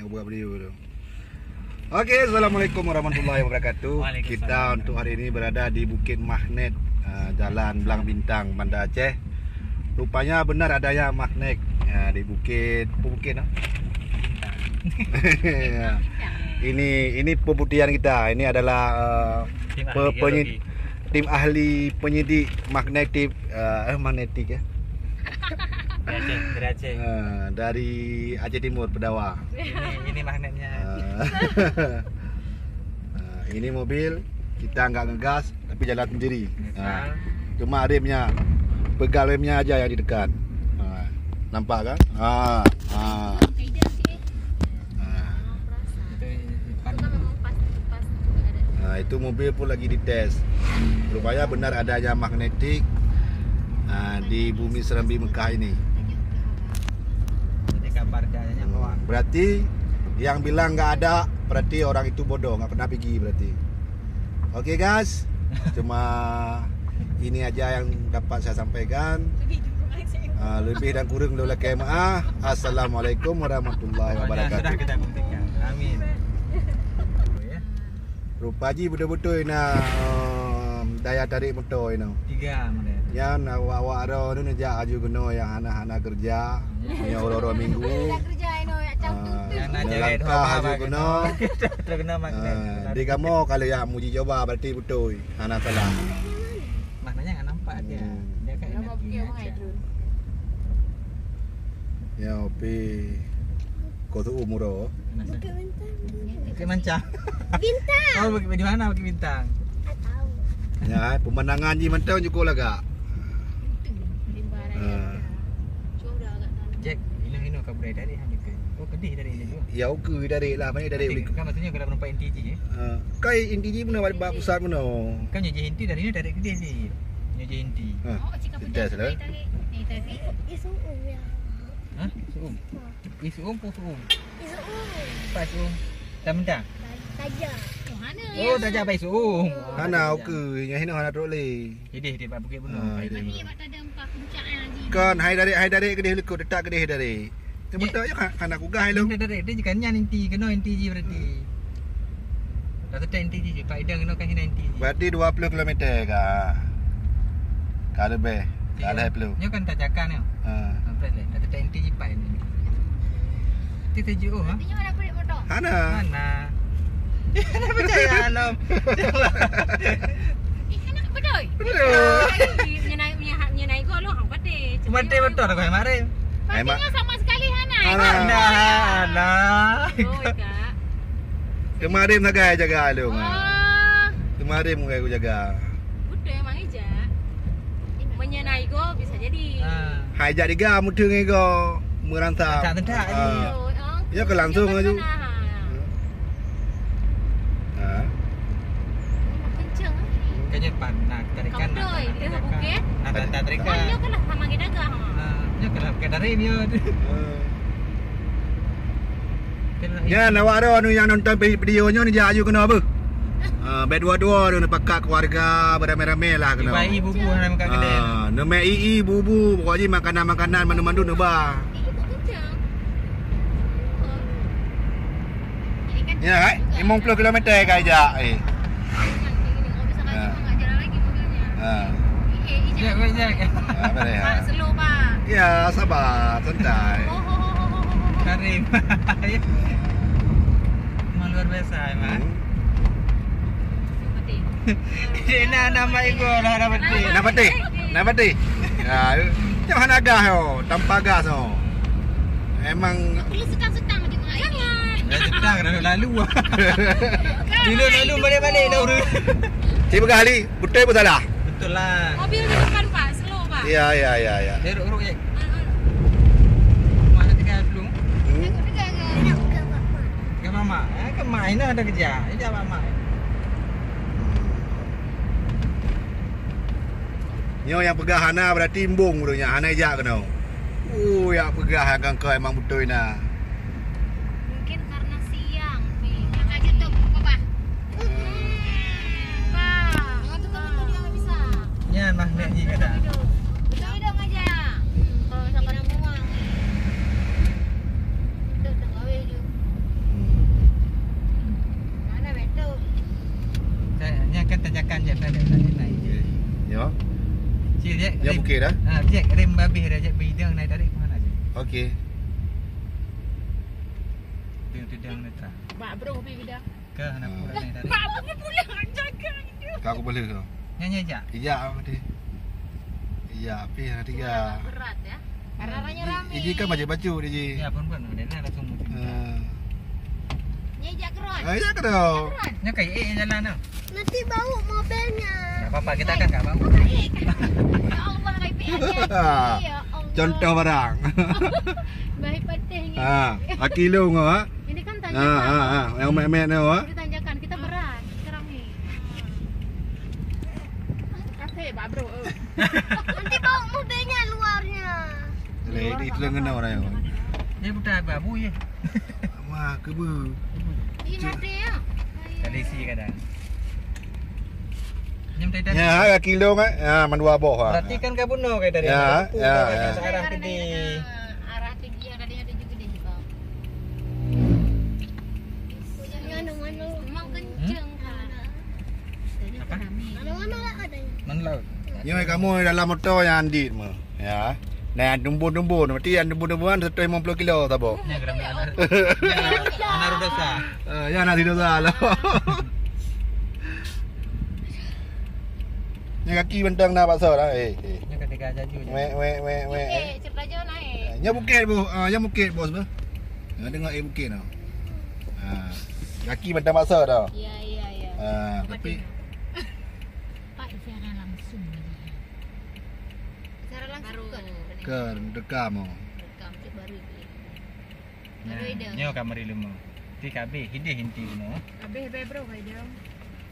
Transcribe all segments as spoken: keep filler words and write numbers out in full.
Buat video tu. Okey, assalamualaikum warahmatullahi wabarakatuh. Waalaikumsalam. Kita untuk hari ini berada di Bukit Magnet, ah, Jalan Blang Bintang, Banda Aceh. Rupanya benar adanya magnet, ah, di bukit, apa bukit, ah? Bintang. Ya. Ini, ini pembuktian kita. Ini adalah, ah, tim ahli pe-, penyi-, geologi. Tim ahli penyidik magnetik, ah, eh, magnetik, ya. Dari Aceh, dari Aceh. Ah, dari Aceh Timur, Pedawa. Ini, ini magnetnya. Ah. Ah, ini mobil kita nggak ngegas tapi jalan sendiri. Ngegas. Ah. Cuma remnya, pegal remnya aja yang ditekan. Ah, nampak kan? Ah, ah. Ah. Itu depan. Ah, itu mobil pun lagi dites. Rupanya benar adanya magnetik, ah, di bumi Serambi Mekah ini. Jadi gambar dia hanya bawah. Berarti yang bilang nggak ada, berarti orang itu bodoh, nggak pernah pergi berarti. Oke, guys, cuma ini aja yang dapat saya sampaikan. Ah, lebih dan kurang lôn lakèe meu'ah. Assalamualaikum warahmatullahi wabarakatuh. Sudah kita buktikan. Amin. Rupa jih beutôi-beutôi na, em, daya tarik moto inoe. Tiga model. Nyan awak-awak droeneuh neujak aju keunoe nyang hana-hana keureuja. Ya. Nyoe uroe-uroe minggu. Hana keureuja inoe, nyang cam tu. Ah, tu. Nyang na jawet langkah aju keunoe. Terkena magnet. Ah, di kamoe kalau nyang muji coba berarti beutôi. Hana salah. Maknanya hana nampak dia. Hmm. Dia kan. Ya, pi. Kau tu umur oh. Bukit Bintang. Bukit Mancang. Bintang. Oh, Bukit, di mana Bukit Bintang? Tak tahu. Ya, pemandangan jih mantong cukup lagak. Itu, di barat. Ah. Jack, inoe-inoe ka budai tarék han Jack. Oh, keudéh tarék dia juga. Ya, oke tarék lah, banyak tarék. Kan maksudnya kalau nampak inti jih, eh? Ah, kai inti jih beuna bak pusat beuna. Kan nyoe jih inti dari ni tarék keudéh jih. Nyoe jih inti. Ha. Oh, cika pedas lah. Tarék. Isuum ya. Hah? Suum. Isuum pun suum. Isuum. Apa suum? Tamentang. Taja. Oh, hana. Oh, taja apa isuum? Hana, oke. Yang hina hana trok lé. Idéh, idéh, bak Bukit Bunoe. Ah, idéh. Kan, hai dari, hai dari keudéh likot, detak keudéh dari. Dia betul je kan, hana kugah ilong. Dia dari, dia jika nyan inti, kena inti ji berarti. Dah tetap inti ji, Pak Idang kena kan hina inti ji. Berarti dua puluh kilometer ka. Ka lebih, ka lebih puluh. Nyo kan tak cakap nyo. Ha. Sampai leh, dah tetap inti ji Pak ini. Itu tujuh, ha? Hana. Hana. Hana percaya, Anom. Eh, hana betul? Betul. Menyinai, menyinai, menyinai gol, hang patéh. Patéh betul, aku yang marin. Patéhnya sama sekali hana. Hana. Hana, hana. Oh, Kak. Kemarin sagai jaga lu. Oh. Kemarin mulai aku jaga. Betul, memang ija. Menyinai gol bisa jadi. Ha. Hai jak diga muteung ego merantau. Tak, tak, tak. Ha. Oh, oh. Ya ke langsung aju. Ha. Kencang, eh. Kayaknya pan, nah, tarikan, nah, bukit. Nah, tak, tak, tarikan. Kan nyo kan sama kita gah, ha. Ha, nyo kan kita dari dia. Ha. Kan nak. Ya, awak ada anu yang nonton vi-, video nyo ni jak aju kena apa? Ah, bet dua-dua tu, pakat keluarga beramai-ramai lah kena. Ibu bubu dalam kat kedai. Ah, nama ii bubu, pokoknya makanan-makanan mandum-mandum neuba. Ya, hai, lima puluh kilometer ka ijak, eh. Ha. Ha. Jek, jek, jek. Ha, boleh, ha. Ya, sabar, santai. Karim. Memang luar biasa, memang. Hmm. Dia nak nama ego lah, dah betul. Nak betul? Nak betul? Ya, macam hana gas, oh, tanpa gas, oh. Emang. Aku sedang-sedang je, Mak. Jangan. Dah sedang, dah lalu. Dulu lalu balik-balik dah urus. Cik peugah Ali, betul pun salah? Betul lah. Mobil di depan, Pak. Slow, Pak. Ya, ya, ya, ya. Dia urut-urut je. Mak nak tinggal dulu. Hmm? Aku pegang ke? Tinggal mamak. Eh, ke mak Aina ada kerja. Dia jawab mak. Nyoe nyang peugah hana berarti embong ureueng nyan, hana ijak keunoe. Oh, yak peugah nyang kangkau emang beutôi na. Mungkin karena siang, Pi. Maka jatuh ke bawah. Bang, jangan tutup pintu dia, nggak bisa. Nyan magnet ji kata. Betul hidung aja. Kalau misalkan buang. Itu dah gawe dia. Jangan, jangan, jangan, jangan naik. Okey. Ya. Cik, Jack, ya, rem. Okey dah. Ha, Jack, rem habis dah, Jack, bidang naik tarik mana je? Okey. Dia tidak netra. Mak bro pi bidang. Ke hana pura naik tarik. Mak bro pula jaga dia. Kau aku boleh tu. Nyanyi aja. Iya, apa dia? Iya, apa yang ada ya? Berat ya. Karena orangnya ramai. Iji kan baca-baca dia je. Ya, pun pun dia nak langsung musim. Ha. Ni jak keron. Ah, ya ke dah? Nya kai eh jalan tu. Nanti bau mobilnya. Tak apa-apa, kita kan tak bau. Ya Allah, hai P N. Ya Allah. Contoh barang. Baik patih ni. Ha, aki lu ngah, ha? Ini kan tanjakan. Ha, ha, ha. Yang mat-mat tu, ha? Ini tanjakan, kita berat, kita ramai. Kasih, Pak Bro. Nanti bau mobilnya luarnya. Leh, di telinga orang yang. Dia buta apa? Abu ya. Wah, kebu. Ini nanti ya. Tadi si kadang. Nyam tadi. Ya, kaki long, eh. Ya, mandua boh, ha. Berarti kan kabun no kai tadi. Ya, ya, ya. Arah ke di. Arah ke dia tadi ada juga di bawah. Hujan mana-mana. Memang kenceng, ha. Apa? Mana-mana lah ada. Mana laut? Nyoe kamu dalam motor yang andit mah. Ya. Nah, yang tumbun-tumbun, berarti yang tumbun-tumbunan seratus lima puluh kilo saboh. Nya geram anak. Nya anak dosa. Eh, ya anak dosa lah. Nya kaki bentang na paksa dah. Eh, eh. Nya ketika jaju je. Wek, wek, wek, wek. Okey, cerita jauh naik. Nya bukit, bos. Ah, nya bukit, bos, bos. Nya tengok eh bukit tau. Ha. Kaki bentang paksa dah. Ya, ya, ya. Ha, tapi Pak, siaran langsung ni. Siaran langsung baru. Bukan? Ke rekam oh. Rekam tu baru. Nah, baru dah. Nyoe kamari lima. Ti kabeh hidih inti lima. Habis beh bro, hai dia.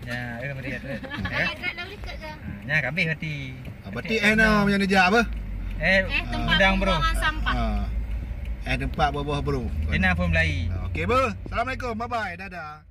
Ya, eh kamari dah. Hai dah dah dekat ke? Ha, nya kabeh berarti. Ah, berarti eh nama yang dijak apa? Eh, eh, tempat udang, bro. Pembuangan sampah. Ha. Eh, tempat boh-boh, bro. Dina pun belai. Ha, okey, bro. Assalamualaikum. Bye bye. Dadah.